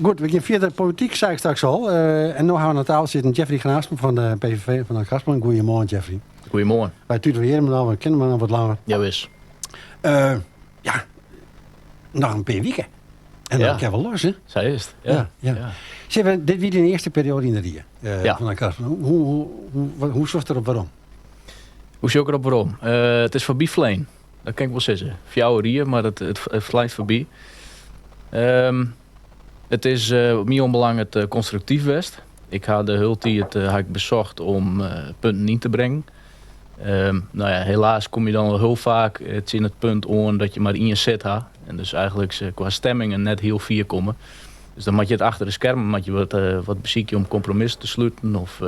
Goed, we gean fierder. Polityk sei ik straks al. En no ha we oan tafel sitten Jeffrey Graafsma fan de PVV fan Achtkarspelen. Goeiemoarn, Jeffrey. Goeiemoarn. Wy tutoyearje inoar, we kenne inoar wat langer. Jawis. Ja, noch in pear wiken. En dan kin wol los, hè? Sa is it. Ja. Ja. Sjoch, dit wie dyn earste perioade yn de rie. Ja. Fan Achtkarspelen. Hoe sjochst derop werom? Hoe sjoch ik derop werom? It is foarby flein. Dat kin ik wol sizze. 4 jier, mar it fleint foarby. It is wat my oanbelanget konstruktyf west. Ik ha de hiele tiid ha ik besocht om punten yn te bringen. No ja, helaas komme je dan al hiel faak tsjin it punt oan dat je mar ien sit ha. En dus eigentlik kwa stemmingen net hiel fier komme. Dus dan moatte je it achter de skermen moatte je wat besykje om kompromissen te sluten of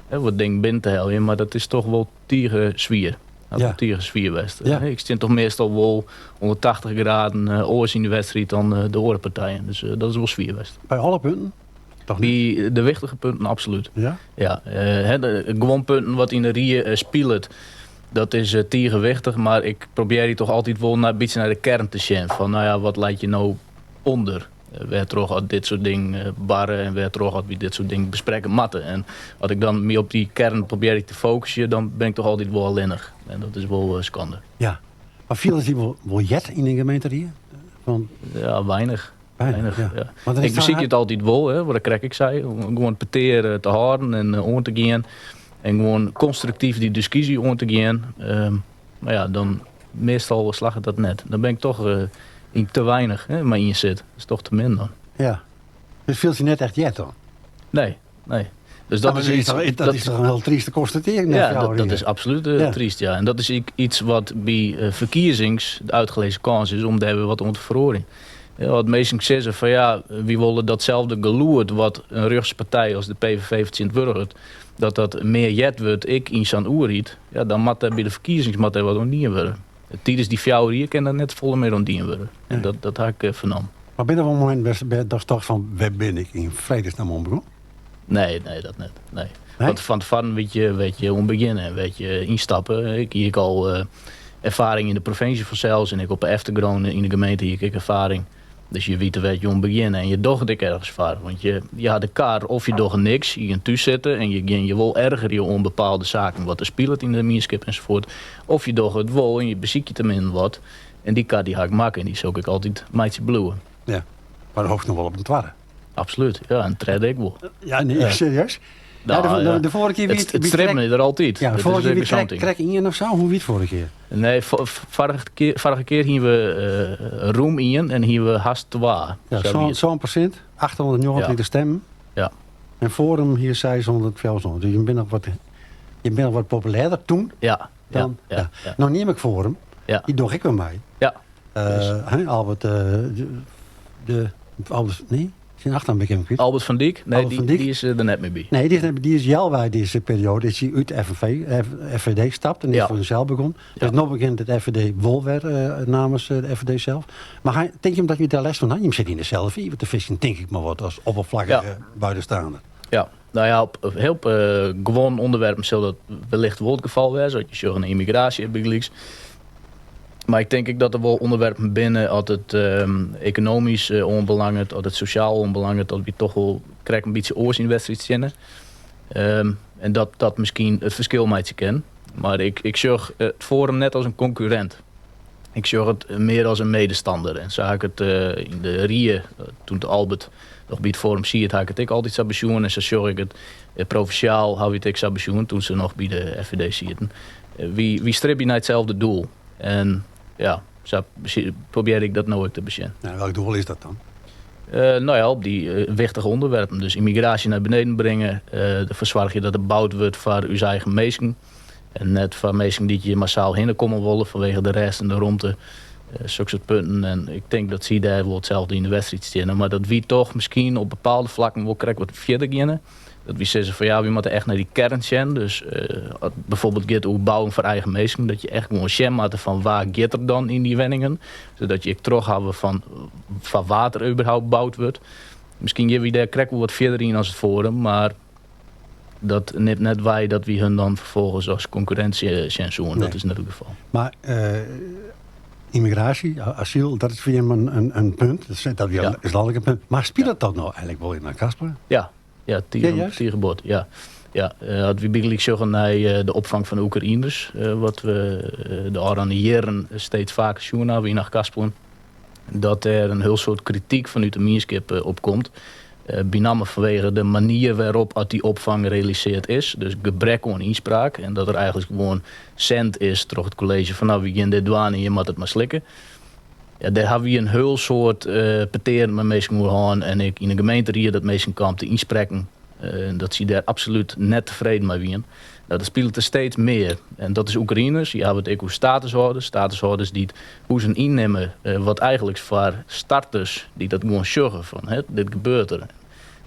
wat dingen binnen te heljen. Mar dat is toch wol tige swier. Dat is tige swier west. Ik stean toch meastal wol 180 graden oars yn de wedstriid dan de oare partijen. Dus dat is wol swier west. By alle punten? Toch By de wichtige punten, absolút. Ja? Ja, gewoan punten wat yn de rie spilet, dat is tige wichtich. Mar ik probearje toch altyd wol in bytsje nei de kearn te sjen. Fan, no ja, wat leit hjir no ûnder? Wêrtroch at dit soart dingen barre en wêrtroch at wy dit soart dingen besprekke moatte. En as ik dan my op dy kearn probearje te fokusjen, dan bin ik toch altyd wol allinnich. En dat is wol skande. Ja, mar fielst dy wol heard yn de gemeenterie? Fan... Ja, weinich. Weinich, ja. Ja. Want dan is Ik besykje it altyd wol, hè, wat ik krekt ek sei, om gewoan petear te hâlden en oan te gean. En gewoan konstruktyf dy diskusje oan te gean. Mar ja, dan meastal slagget dat net. Dan bin ik toch yn te weinich, hè, mei ien sit. Dat is toch te min dan. Ja. Dus fielst dy net echt heard dan? Nee, nee. Dus dat Maar is dat iets, dat is toch in hiel tryste konstatearring? Ja, dat is absolút tryst, ja. En dat is ek iets wat by ferkiezings de uitgelezen kâns is om dêr wer wat oan te feroarjen. Ja, wat minsken sizze fan ja, wy wolle datselde gelûd wat in rjochtse partij as de PVV fertsjintwurdiget, dat dat mear heard wurdt ek yn sa'n oerheid, ja, dan moat dêr by de ferkiezings moat dêr wat oan dien wurde. Tidens dy 4 jier kin der net folle mear oan dien wurde. En dat ha ik fernommen. Mar binne der wol mominten wêr't datst tochtst fan wêr bin ik yn fredesnamme oan begûn? Nee, nee, dat net. Nee. Nee? Want fan tefoaren witte je wêr't je oan begjinne en wêr't je ynstappe. Ik hie ek al erfaring yn de provinsje fansels en ek op de eftergrûn yn de gemeente hie ik ek erfaring. Dus je witte wêr't je oan begjinne en je dogge it ek ergens foar. Want je ha de kar of je dogge niks, je gean thús sitte en je gean je wol ergerje oan bepaalde saken wat der spilet yn de mienskip ensafuort. Of je dogge it wol en je besykje teminsten wat. En dy kar dy ha ik makke en dy sil ik altyd meitsje bliuwe. Ja, mar do hopest noch wol op in twadde. Absolút, ja, en tredde ek wol. Ja, nee, serieus? Nou, Ja, ja. de foarige kear wie It stribben is der altyd. Ja, de Dat foarige is kear wie ek it zo'n krekt ien of sa. Hoe wie it foarige kear? Nee, foarige kear hiene we rûm ien en hiene we hast twa. Ja, Sa wie it. 7%, 829 stimmen. En Forum hie 624. Dus je bent nog wat populairder toen dan, ja. Nou neam ik Forum. Dy doch ek wer mei. Hè, Albert, de Albert, nee, syn achternamme bin ik even kwyt. Albert van Dyk? Nee, Albert van Dyk. dy is der net mear by. Nee, dy is healwei dizze perioade is hy út FNV, FVD stapt en is foar himsels begûn. Dus no begjint it FVD wol wer namens de FVD sels. Mar tink je dat je dêr lêst fan ha? Je sitte yn deselde fiver te fiskjen, tink ik mar wat, as oppervlakkige buitenstaander. Ja, nou ja, op hiel gewoan ûnderwerpen sil dat wellicht wol it gefal wêze. As je sjogge nei ymmigraasje bygelyks. Mar ik tink ek dat der wol ûnderwerpen binne as it ekonomysk oanbelanget, as it sosjaal oanbelanget, dat wy toch wol krekt in bytsje oars yn de wedstriid steane. En dat dat miskien it ferskil meitsje kin. Mar ik sjoch it Forum net as in konkurrint. Ik sjoch it mear as in medestander. En sa ha ik it yn de rie, doe't Albert noch by it Forum siet, ha ik it ek altyd sa besjoen. En sa sjoch ik it provinsjaal, ha wy it ek sa besjoen doe't se noch by de FVD sieten. Wy stribje nei itselde doel. En ja, sa probearje ik dat no ek te besjen. Ja, welk doel is dat dan? No ja, op dy wichtige ûnderwerpen. Dus ymmigraasje nei beneden bringe, derfoar soargje dat der boud wurdt foar ús eigen minsken. En net foar minsken dy't hjir massaal hinne komme wolle fanwege de rêst en de romte. Sokke soart punten. En ik tink dat sy dêr wol itselde yn de wedstriid steane. Mar dat wy toch miskien op bepaalde flakken wol krekt wat fierder geane. Dat wy sizze fan ja, wy moatte echt nei dy kearn sjen. Dus as it bijvoorbeeld giet oer bouwen foar eigen minsken, dat je echt gewoan sjen moatte fan wa giet der dan yn dy wenningen. Sadat je ek troch hawwe fan foar wa't der überhaupt boud wurdt. Miskien gean wy dêr krekt wol wat fierder yn as it Forum, mar dat nimt net wei dat wy hun dan ferfolgens as konkurrinsje sjen soene. Dat is net it gefal. Mar Ymmigraasje, asyl, dat is foar jim in punt. Dat is lanlik in punt. Mar spilet dat no eigenlik wol yn Achtkarspelen? Ja, ja, tige bot. Ja. Ja, as wy bygelyks sjogge nei de opfang fan Oekraïners, wat we de ôfrûne jierren steeds faker sjoen hawwe yn Achtkarspelen, dat dêr in hiel soad krityk fanút de mienskip op komt. Bynammen fanwege de manier wêrop at dy opfang realiseard is. Dus gebrek oan ynspraak en dat der eigenlik gewoan sein is troch it kolleezje fan no, wy gean dit dwaan en je moatte it mar slikke. Ja, dêr hawwe wy in hiel soad petearen mei minsken oer hân en ek yn de gemeenteried dat minsken kamen te ynsprekken dat sy dêr absolút net tefreden mei wienen. No, dat spilet der steeds mear. En dat is Oekraïners, je hawwe it ek oer statushâlders, statushâlders dy't huzen ynnimme, wat eigenlik foar starters dy't dat gewoan sjogge fan hè, dit gebeurt der.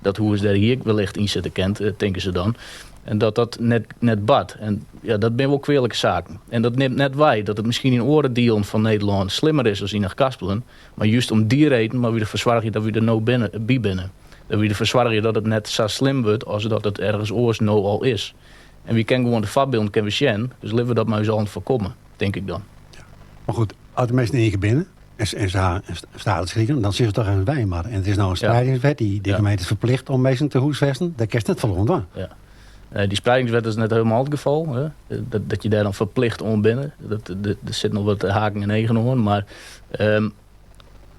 Dat hûs dêr hie ik wellicht yn sitte kind, tinke se dan. En dat dat net, net bart. En ja, dat binne wol kwealike saken. En dat nimt net wei dat it miskien yn oare dielen fan Nederlân slimmer is as yn Achtkarspelen. Mar just om dy reden moatte wy derfoar soargje dat wy der no binne, by binne. Dat wy derfoar soargje dat it net sa slim wurdt as dat it ergens oars no al is. En wy kinne gewoan de foarbylden kinne we sjen, dus litte we dat mei ús allen foarkomme, tink ik dan. Ja. Mar goed, as de minsken ien kear binne en se ha in status krigen, dan sizze se toch even wy mar. En it is no in spreidingswet, dy de gemeente is ferplicht om minsken te húsfesten, dêr kinst net folle oan dwaan. Ja. Dy spreidingswet is net hielendal it gefal, hè? Dat je dêr dan ferplicht oan binne. Dat, der sit noch wat haken en eagen oan, mar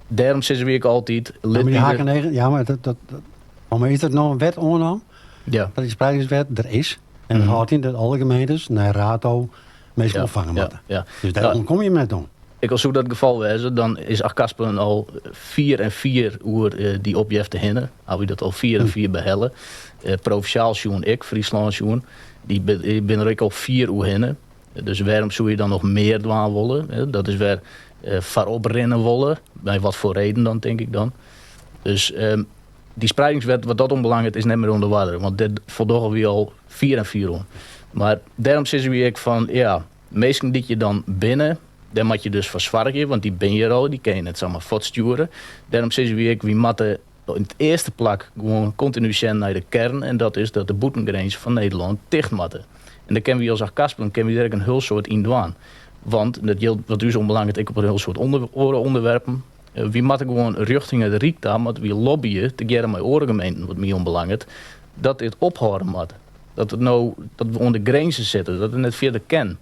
dêrom sizze wy ek altyd... Ja, mar dy haken en eagen, ja, mar dat, dat, maar is der no in wet oannommen? Ja. Dat dy spreidingswet der is. En dat hâldt yn dat alle gemeentes nei rato minsken opfange moatte. Ja. Dus dêr ûntkomme je net oan. Ek al soe dat it gefal wêze, dan is Achtkarspelen al fier en fier oer dy opjefte hinne. Hawwe wy dat al fier en fier behelle. Provinsjaal sjoen ek, Fryslân sjoen. Dy binne der ek al fier oer hinne. Dus wêrom soe je dan noch mear dwaan wolle? Dat is wer foarop rinne wolle. Mei wat foar reden dan, tink ik dan. Dus dy spreidingswet wat dat oanbelanget is net mear oan de oarder. Want dêr foldogge wy al fier en fier oan. Mar dêrom sizze wy ek fan, ja, minsken dy't hjir dan binne, dêr moat je dus foar soargje, want dy binne hjir al, dy kinne je net samar fuortstjoere. Dêrom sizze wy ek, wy moatte yn it earste plak gewoan kontinu sjen nei de kern en dat is dat de bûtengrinzen fan Nederlân ticht moatte. En dêr kinne wy as Achtkarspelen kinne wy dêr ek in hiel soad yn dwaan. Want, en dat jildt wat ús oanbelanget ek op in hiel soad oare ûnderwerpen, wy moatte gewoan rjochting it Ryk ta, moatte wy lobbye tegearre mei oare gemeenten wat my oanbelanget, dat dit ophâlde moat. Dat it no, dat we oan de grinzen sitte, dat it net fierder kin.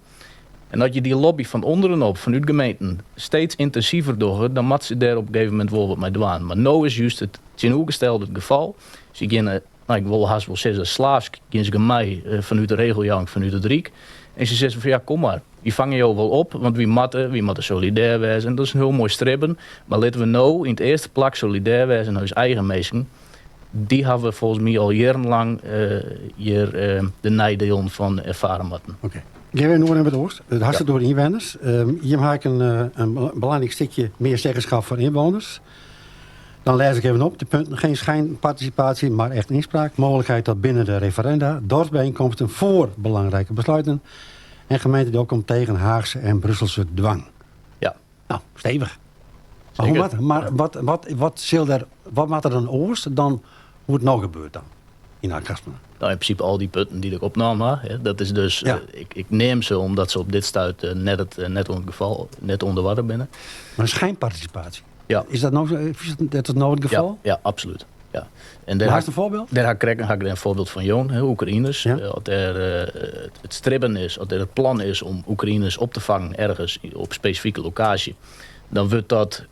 En as je dy lobby fan ûnderen op, fanút gemeenten, steeds yntinsiver dogge, dan moatte se dêr op in gegeven momint wol wat mei dwaan. Mar no is just it tsjinoergestelde it gefal. Se geane, no, ik wol hast wol sizze, slaafsk gean se mei fanút de regeljouwing fanút it Ryk. En se sizze fan ja, kom mar, wy fange jo wol op, want wy moatte, wy moatte solidêr wêze. En dat is in hiel moai stribben. Mar litte we no yn it earste plak solidêr wêze nei ús eigen minsken. Dy hawwe folgens my al jierrenlang hjir de neidielen fan erfare moatten. Oké. Gean we oer nei wat oars. It hast it oer ynwenners. Jim ha ek in belangryk stikje mear zeggenschap foar ynwenners. Dan lês ik even op de punten. Geen schijnparticipatie, maar echt inspraak. Mogelijkheid tot bindende referenda. Dorpsbijeenkomsten voor belangrijke besluiten. En gemeente die opkomt tegen Haagse en Brusselse dwang. Ja. Nou, stevich. Maar, hoe moat, mar wat, wat, wat, sil der, wat moat der dan oars dan hoe't it no gebeurt dan yn Achtkarspelen? Nou, yn prinsipe al dy punten dy't ik opnaam ha. Hè, dat is dus, ik neam se omdat se op dit stuit net, it, net oan it gefal, net oan de oarder binne. Mar schijnparticipatie? Ja. Is dat no, is dat no it gefal? Ja, ja, absolút. Ja. En dêr Hast in foarbyld? Dêr ha ik krekt ha ik in foarbyld fan jûn, hè, Oekraïners. As der it stribben is, as der it plan is om Oekraïners op te fangen ergens op spesifike lokaasje, dan wurdt dat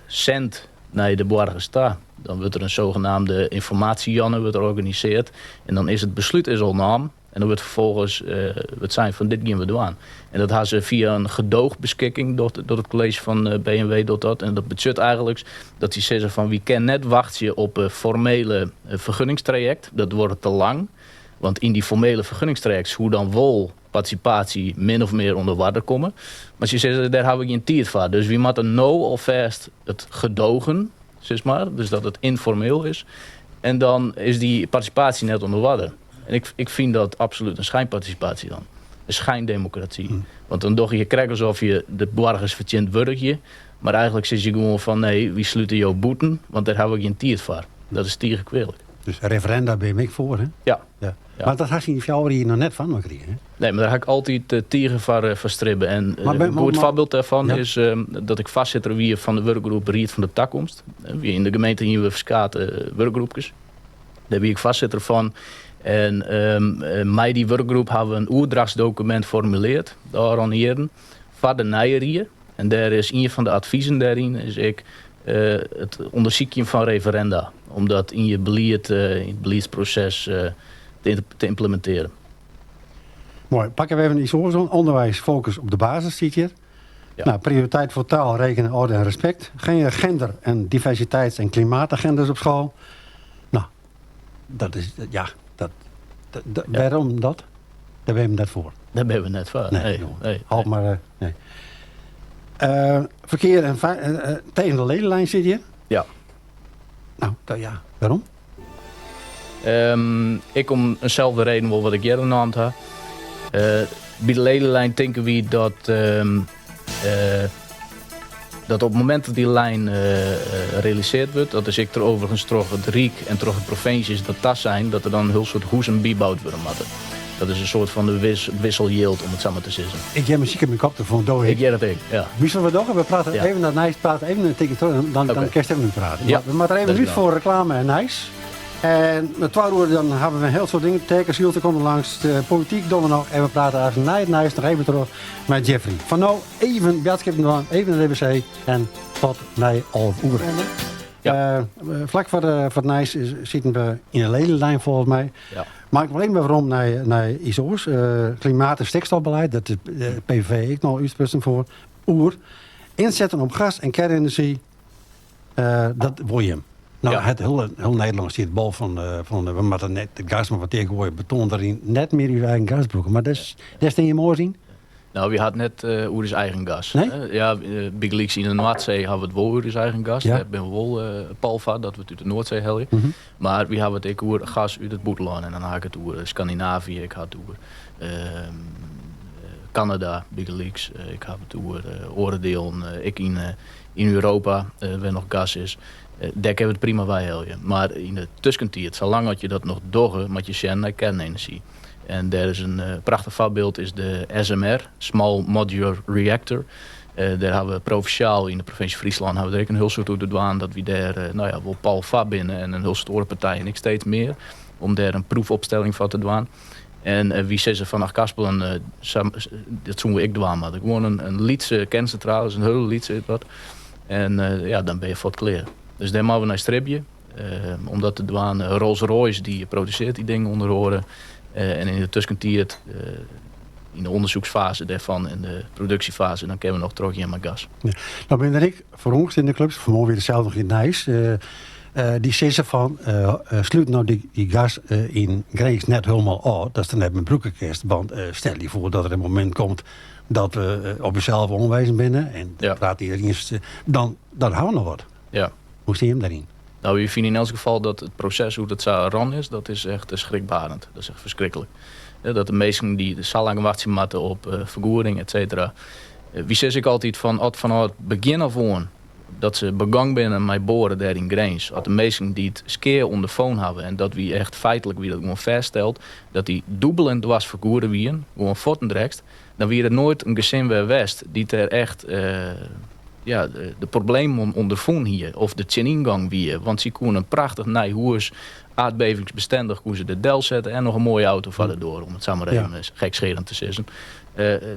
send nei de boargers ta. Dan wurdt der in sogenaamde ynformaasjejanne wurdt organisearre en dan is it beslút is al naam. En dan wurdt ferfolgens wurdt sein fan dit gean we dwaan. En dat ha se fia in gedoochbeskikking docht it kolleezje fan B en W docht dat. En dat betsjut eigenlik dat sy sizze fan wy kinne net wachtsje op in formele fergunningstrajekt. Dat duorret te lang. Want yn dy formele fergunningstrajekt soe dan wol partisipaasje min of mear oan de oarder komme. Mar sy sizze dêr ha we gjin tiid foar. Dus wy moatte no alfêst it gedogen, sis mar, dus dat it ynformeel is. En dan is dy partisipaasje net oan de oarder. En ik fyn dat absolút in schijnparticipatie dan. In schijndemocratie. Want dan dogge je krekt alsof je de boargers fertsjintwurdigje. Mar eigenlik sizze je gewoan fan nee, wy slute jo bûten, want dêr ha we gjin tiid foar. Dat is tige kwealik. Dus referenda bin ik foar, hè? Ja. Ja. Mar dat hast yn fjouwer jier noch net fan krigen, hè? Nee, mar dêr ha ik altyd tige foar stribbe. En in goed foarbyld dêrfan is dat ik foarsitter wie fan de wurkgroep Ried fan de Takomst. Yn de gemeente hiene we ferskate wurkgroepkes. Dêr wie ik foarsitter fan. En mei dy wurkgroep hawwe we in oerdrachtsdokumint formuleard de ôfrûne jierren foar de nije rie. En dêr is ien fan de advizen dêryn is ek it ûndersykjen fan referenda. Om dat yn je belied, yn it beliedsproses te ymplementearjen. Moai. Pakke we even iets oars oan. Onderwijs, focus op de basis stiet hjir. Ja. Nou, prioriteit voor taal, rekenen, orde en respect. Geen gender- en diversiteits- en klimaatagendas op school. Nou, dat is, ja, dat, dat, dat Ja. Wêrom dat? Dêr binne we net foar. Dêr binne we net foar. Nee, Nee, jongen. nee, Hâld nee. mar, nee. Ferkear en tegen de Lelylijn sit hjir. Ja. Nou, dat, ja, wêrom? Ek om inselde reden wol wat ik earder neamd ha. By de Lelylijn tinke wy dat op it momint dat dy lijn realisearre wurdt, dat is ek overigens troch it Ryk en troch de provinsjes dat tasein, dat der dan in hiel soad huzen byboud wurde moatte. Dat is in soart fan de wisseljild, om it sa mar te sizzen. Ik hear muzyk yn myn koptelefoan, do ek. Ik hear it ek, ja. Witst wat we dogge? We prate even nei it nijs, prate even in tikje troch, dan kinst even útprate. We moatte der even út foar reklame en nijs. En nei twa oere dan hawwe we in hiel soad dingen. Teake Sylster komt langs, de polityk dogge we noch. En we prate aanst nei it nijs noch even troch mei Jeffrey. Foar no even boadskippen dwaan, even nei de wc en tot nei 11 oere. Flak foar it nijs sieten we yn de Lelylijn folgens my. Mar ik wol even werom nei iets oars. Klimaat- en stikstofbeleid, dat is de PVV ek noch útsprutsen foar. Oer ynsetten op gas en kernenerzjy, dat wol jim. Nou, het hiel Nederlân stiet bol fan we moatte net it gas mar wat tegoaie, beton deryn, net mear ús eigen gas brûke. Mar dêr stean jim oars yn? Nou, wy ha it net oer ús eigen gas. Nee? Ja, bygelyks yn de Noardsee hawwe we it wol oer ús eigen gas. Dêr binne we wol pal foar dat we it út de Noardsee helje. Mar wy hawwe it ek oer gas út it bûtenlân. En dan ha ik it oer Skandinavië, ik ha it oer Kanada bygelyks. Ik ha it oer oare dielen, ek yn Europa wêr noch gas is. Dêr kinne we it prima weihelje. Mar yn de tuskentiid, salang as je dat noch dogge, moatte je sjen nei kernenerzjy. En dêr is in prachtich foarbyld, is de SMR, Small Modular Reactor. Dêr hawwe we provinsjaal yn de provinsje Fryslân hawwe we der ek in hiel soad oer te dwaan dat wy dêr nou ja, wol pal foar binne en in hiel soad oare partijen ek steeds mear om dêr in proefopstelling foar te dwaan. En wy sizze fan Achtkarspelen, dat soene we ek dwaan moatte. Gewoan in lytse kernsintrale, in hiele lytse is dat. En ja, dan binne je fuort klear. Dus dêr moatte we nei stribje. Om dat te dwaan. Rolls Royce dy produsearret dy dingen ûnder oare. En yn de tuskentiid, yn de ûndersyksfase dêrfan en de produksjefase, dan kinne we noch trochgean mei gas. Ja. No binne der ek foaroansteande klups, fan 'e moarn wie der sels noch yn it nijs, dy sizze fan slút no dy gas yn Grins net hielendal ôf, datst der net mear brûke kinst. Want stel je foar dat der in momint komt dat we op ússels oanwezen binne en praat iderien, dan, dan hawwe we noch wat. Hoe stean jim dêryn? Nou, wy fine yn elts gefal dat it proses hoe't it sa rûn is, dat is echt schrikbarend. Dat is echt ferskriklik. Dat de minsken dy't sa lang wachtsje moatte op fergoeding, et cetera. Wy sizze ek altyd fan, at fanôf it begjin af oan dat se begong binne mei boaren dêr yn Grins, at de minsken dy't skea ûnderfûn hawwe en dat wie echt feitlik wie dat gewoan fêststeld, dat dy dûbel en dwars fergoede wienen, gewoan fuortendrekt, dan wie der noait in gesin wer west dy't dêr echt ja, de problemen ûnderfûn hie of der tsjinyn gong wie. Want sy koene in prachtich nij hûs, aardbevingsbestendich, koene se der delsette en noch in moaie auto foar de doar, om it sa mar even gekscherend te sizzen.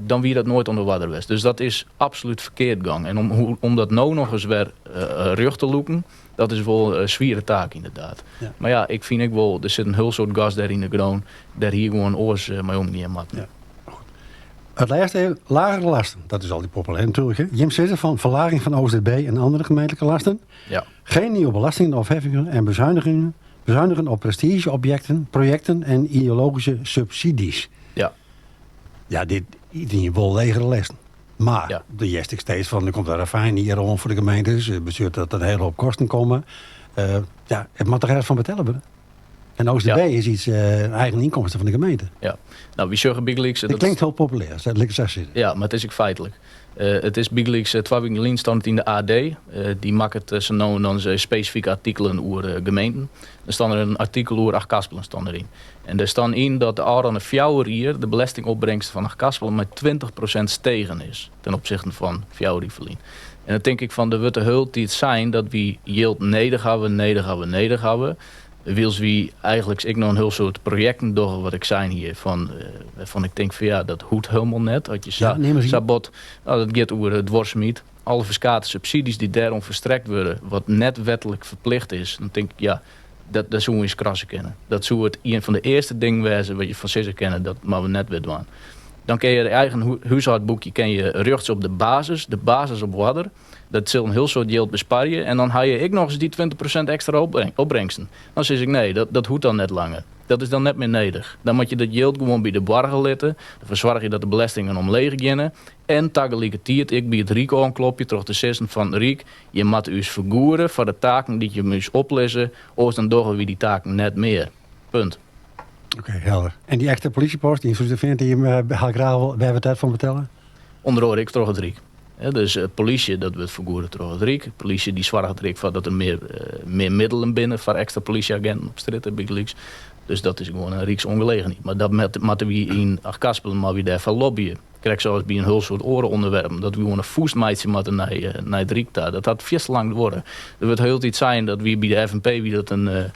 Dan wie dat noait oan de oarder west. Dus dat is absolút ferkeard gong. En om dat no noch ris wer rjocht te lûken, dat is wol in swiere taak ynderdaad. Mar ja, ik fyn ek wol, der sit in hiel soad gas dêr yn de grûn, dêr hie gewoan oars mei omgean moatten. Ja. It lêste even, lagere lasten. Dat is altyd populêr natuerlik. Hè? Jim sizze fan ferlaging fan OZB en andere gemeentlike lasten. Geen nieuwe belastingen of heffingen en bezuinigen op prestigeobjecten, projecten en ideologische subsidies. Ja, dit, iedereen wol legere lasten. Mar de hearst ek steeds fan, der komt in ravijn hjir oan foar de gemeentes. It betsjut dat der in hiele hoop kosten komme. Ja, it moat der ergens fan betelle wurde. En OCB is iets eigen ynkomsten fan de gemeente. Ja. Nou, wy sjogge bygelyks... Dat klinkt hiel populêr, dat lit ik sa sizze. Ja, mar it is ek feitlik. It is bygelyks twa wiken lyn stond it yn de AD. Dy makket sa no en dan spesifike artikelen oer gemeenten. Der staan der in artikel oer Achtkarspelen staan deryn. En dêr staan yn dat de ôfrûne 4 jier de belestingopbrengst fan Achtkarspelen mei 20% stegen is ten opzichte fan 4 jier ferlyn. En dan tink ik fan der wurdt de hiele tiid sein dat wy jild nedich hawwe, nedich hawwe, nedich hawwe. Wylst wy eigenlik ek noch in hiel soad projekten dogge, wat ik sein hie, fan, wêrfan ik tink fan ja, dat hoecht hielendal net. As je sa, Ja, neam ris sa ien. bot, nou, dat giet oer duorsumheid. Alle ferskate subsidies dy't dêrom ferstrekt wurde, wat net wetlik ferplicht is, dan tink ik, ja, dat soe we skrasse kinne. Dat soe it ien fan de earste dingen wêze wat je fan sizze kinne, dat moatte we net wer dwaan. Dan kin je je eigen húshâldboekje kin je rjochtsje op de basis, de basis op oarder. Dat sil in hiel soad jild besparje. En dan ha je ek noch ris dy 20% ekstra opbrengsten. Dan sis ik nee, dat hoecht dan net langer. Dat is dan net mear nedich. Dan moat je dat jild gewoan by de boarger litte. Dan soargje dat de belestingen omleech geane. En tagelikertiid ek by it Ryk oanklopje troch te sizzen fan Ryk, je moatte ús fergoede foar de taken dy't je ús oplizze, oars dan dogge wy dy taken net mear. Punt. Oké, helder. En dy ekstra polysjepost yn Surhústerfean dy jim ha graach wol, wêr wurdt dat fan betelle? Under oare ek troch it Ryk. Dus polysje, dat wurdt fergoede troch it Ryk. Polysje dy soarget der ek foar dat der mear middelen binne foar ekstra polysjeaginten op strjitte bygelyks. Dus dat is gewoan in Ryksoangelegenheid. Mar dat moatte wy yn Achtkarspelen moatte wy dêrfoar lobbye. Krekt sa as by in hiel soad oare ûnderwerpen. Dat wy gewoan in fûst meitsje moatte nei it Ryk ta. Dat hat fierste lang duorre. Der wurdt hieltyd sein dat wy by de FNP wie dat in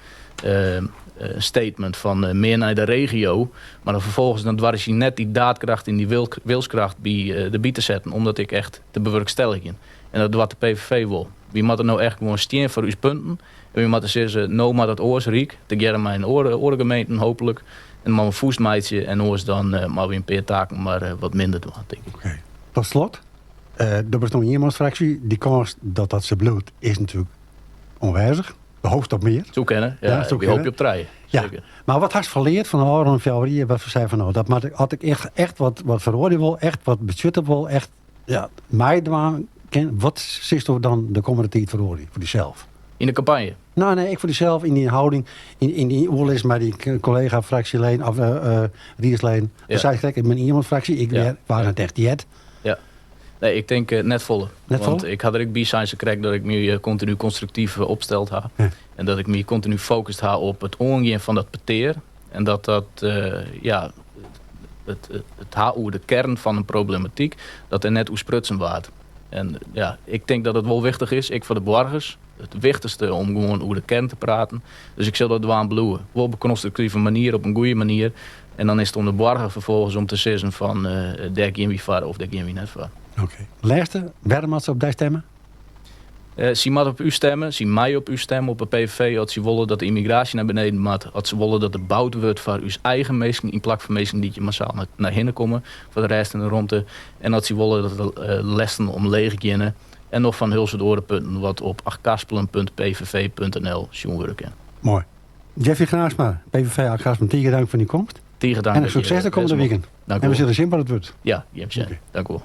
statement fan mear nei de regio. Mar dan ferfolgens dan doarre sy net dy daadkracht en dy wilskracht by derby te setten om dat ek echt te bewurkstelligjen. En dat doart de PVV wol. Wy moatte no echt gewoan stean foar ús punten. En wy moatte sizze, no moat it oars Ryk, tegearre mei in oare gemeenten hooplik. En dan moatte we fûst meitsje en oars dan moatte we in pear taken mar wat minder dwaan, tink ik. Oké. Tot slot, der bestiet in ienmansfraksje. Dy kâns dat dat sa bliuwt is natuerlik oanwêzich. De hoopst op mear. Soe kinne, ja. Ja, soe Ik hoopje kinne. op trije. Ja. Zeker. Mar wat hast ferleard fan de ôfrûne 4 jier? Wat sei fan no, dat moat ik, as ik echt wat feroarje wol, echt wat betsjutte wol, echt, ja, meidwaan kin, wat silsto dan de kommende tiid feroarje foar dysels? Yn de kampanje? Nou, nee, ek foar dysels, yn dyn hâlding, yn dyn oerlis mei dyn kollega fraksjeleden of riedsleden. Dan sei ik krekt, ik bin ienmansfraksje, ik waard net echt heard. Ja. Nee, ik tink net folle. Net Want folle? ik ha der ek by sein sa krekt dat ik my kontinu konstruktyf opsteld ha. En dat ik my kontinu fokust ha op it oangean fan dat petear. En dat dat ja, it ha oer de kern fan in problematyk, dat der net oer sprutsen waard. En ja, ik tink dat it wol wichtich is, ek foar de boargers. It wichtichste om gewoan oer de kern te praten. Dus ik sil dat dwaan bliuwe. Wol op in konstruktive manier, op in goede manier. En dan is it oan de boarger ferfolgens om te sizzen fan dêr gean wy foar of dêr gean wy net foar. Oké. Lêste, wêrom moat se op dy stemme? Sy moat op ús stemme, sy mei op ús stemme, op de PVV, as sy wolle dat de ymmigraasje nei beneden moat, as se wolle dat der boud wurdt foar ús eigen minsken yn plak fan minsken dy't hjir massaal nei hinne komme foar de rêst en de romte, en as sy wolle dat de lesten omleech geane en noch fan hiel soad oare punten wat op achtkarspelen punt p v v punt n l sjoen wurde kin. Moai. Jeffrey Graafsma, PVV Achtkarspelen, tige dank foar dyn komst. Tige dank En dat je sukses de kommende bêst wiken. Dank En we u wel. sille sjen wat it wurdt. Ja, jim sjen. Oké. Dank u wol.